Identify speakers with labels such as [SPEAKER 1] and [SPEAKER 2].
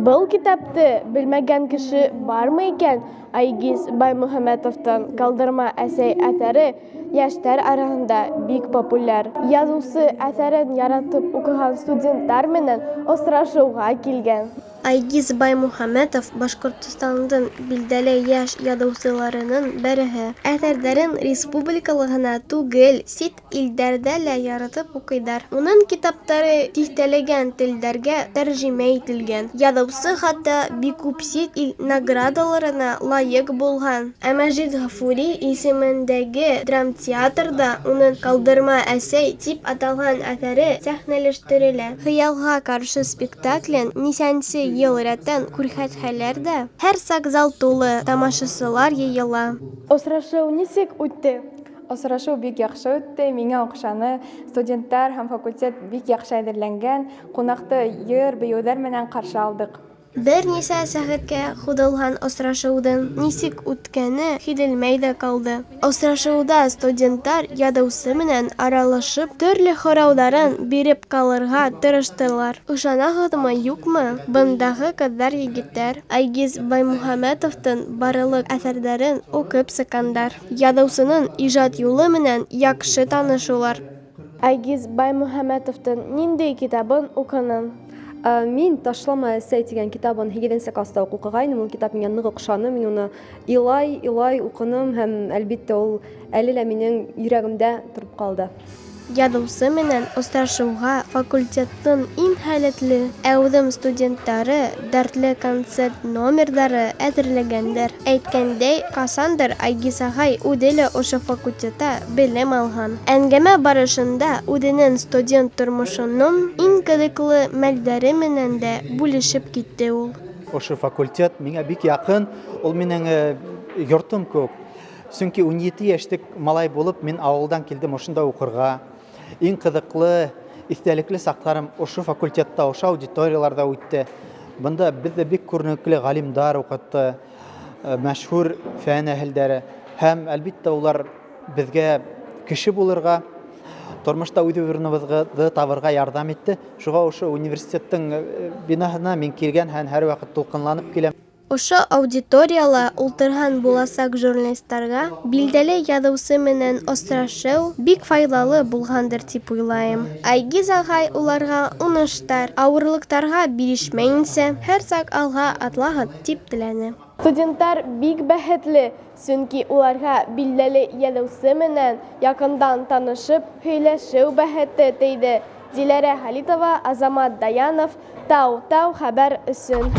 [SPEAKER 1] Был китапты белмәгән кеше бармы икән? Айгиз Баймөхәмәтовтың Ҡалдырма әсәй әҫәре йәштәр араһында бик популяр. Яҙыусы әҫәрен яратып уҡыған студенттар менән осрашыуға килгән.
[SPEAKER 2] Айгиз Баймөхәмәтов Башҡортостандың билдәле йәш яҙыусыларының береһе. Әҫәрҙәрен республикала ғына түгел, сит илдәрҙә лә яратып уҡыйҙар. Уның китаптары тиҫтәләгән телдәргә тәржемә ителгән. Яҙыусы хатта бик күп сит ил наградаларына лайыҡ булған. Ә Мәжит Ғафури исемендәге драмтеатрҙа уның Ҡалдырма әсәй тип аталған әҫәре сәхнәләштерелә. Хыялға ҡаршы спектаклен нисәнсе йыл рәттән күрһәтһәләр ҙә, һәр саҡ зал тулы тамашасылар йыйыла.
[SPEAKER 1] Осрашыу нисек үтте?
[SPEAKER 3] Осрашыу бик яҡшы үтте, миңә оҡшаны. Студенттар һәм факультет бик яҡшы әҙерләнгән. Ҡунаҡты йыр, бейеүҙәр менән ҡаршы алдыҡ.
[SPEAKER 2] Бер нисә сәғәткә һуҙылған осрашыуҙың нисек үткәне һиҙелмәй ҙә ҡалды. Осрашыуҙа студенттар яҙыусы менән аралашып, төрлө һорауҙарын биреп ҡалырға тырыштылар. Ышанаһығыҙмы, юҡмы, бындағы ҡыҙҙар-егеттәр Айгиз Баймөхәмәтовтың барлыҡ әҫәрҙәрен уҡып сыҡҡандар. Яҙыусының ижад юлы менән яҡшы таныш улар.
[SPEAKER 1] Айгиз Баймөхәмәтовтың ниндәй китабын уҡының?
[SPEAKER 4] Мин Ташлама әсәй тигән китабын һигеҙенсе класта уҡ уҡығайным. Ул китап миңә ныҡ оҡшаны. Мин уны илай-илай уҡыным һәм, әлбиттә, ул әле лә минең йөрәгемдә тороп ҡалды.
[SPEAKER 2] Яҙыусы менән осрашыуға факультеттың иң һәләтле, әүҙем студенттары дәртле концерт номерҙары әҙерләгәндәр. Әйткәндәй, ҡасандыр Айгиз ағай үҙе лә ошо факультетта белем алған. Әңгәмә барышында үҙенең студент тормошоноң иң ҡыҙыҡлы мәлдәре менән дә бүлешеп китте ул.
[SPEAKER 5] Ошо факультет миңә бик яҡын, ул минең йортом кеүек. Сөнки 17 йәшлек малай булып мин ауылдан килдем ошонда уҡырға. Иң ҡыҙыҡлы, иҫтәлекле саҡтарым ошо факультетта, ошо аудиторияларҙа үтте. Бында беҙҙе бик күренекле ғалимдар уҡытты, мәшһүр фән әһелдәре. Һәм, әлбиттә, улар беҙгә кеше булырға, тормошта үҙ урыныбыҙҙы табырға ярҙам итте. Шуға ошо университеттың бинаһына мин килгән һәм һәр ваҡыт тулҡынланып киләм.
[SPEAKER 2] Ошо аудиторияла ултырған буласаҡ журналистарға билдәле яҙыусы менән осрашыу бик файҙалы булғандыр тип уйлайым. Айгиз ағай уларға уңыштар, ауырлыҡтарға бирешмәйенсә, һәр саҡ алға атлағыҙ тип теләне.
[SPEAKER 1] Студенттар бик бәхетле, сөнки уларға билдәле яҙыусы менән яҡындан танышып, һөйләшеү бәхете тейҙе. Диләрә Халитова, Азамат Даянов, Тау-Тау хәбәр өсөн.